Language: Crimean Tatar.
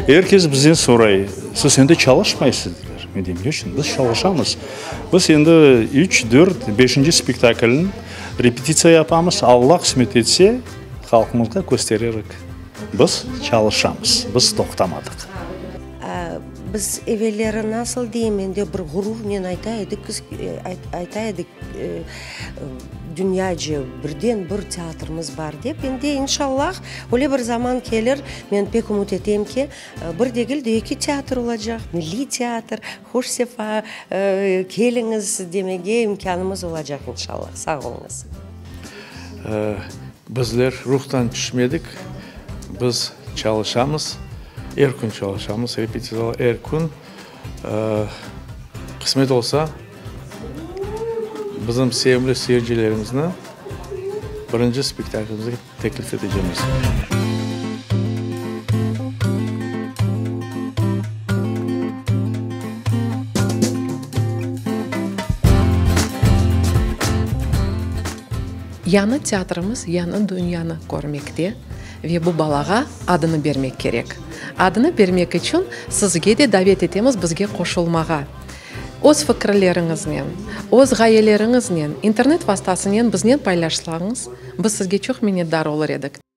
Er kes bizden soray, Siz endi çalışmaysız? deyler. Men deyim, Ne içün? Biz çalışamız. Biz endi üç, dört, beşinci spektaklniñ repetitsiya yapamız. Alla qısmet etse, halqımızğa köstererik. Biz çalışamız, biz toqtamadıq. Biz evelleri, nasıl deyim endi, bir ğururnen ayta edik, ayta edik, dünyaca birden bir teatrımız bar dep. Endi, inşallah, öyle bir zaman kelir, men pek ümüt etem ki, bir degil de, eki teatr olacaq, milliy teatr, hoş sefa keliñiz demege imkânımız olacaq, inşallah. Sağ oluñız. Bizler ruhtan tüşmedik, biz çalışamız, er kün çalışamız, repetitsiyalar er kün. Qısmet olsa, bizim sevimli seyircilerimizni birinci spektaklimizge teklif etecemiz. Yañı teatrımız yañı dünyanı körmekte ve bu balağa adını bermek kerek. Adını bermek içün sizge de davet etemiz bizge qoşulmağa. Öz fikirleriñiznen, öz ğayeleriñiznen internet vastasınen biznen paylaşsañız, biz sizge çoq minnetdar olur edik.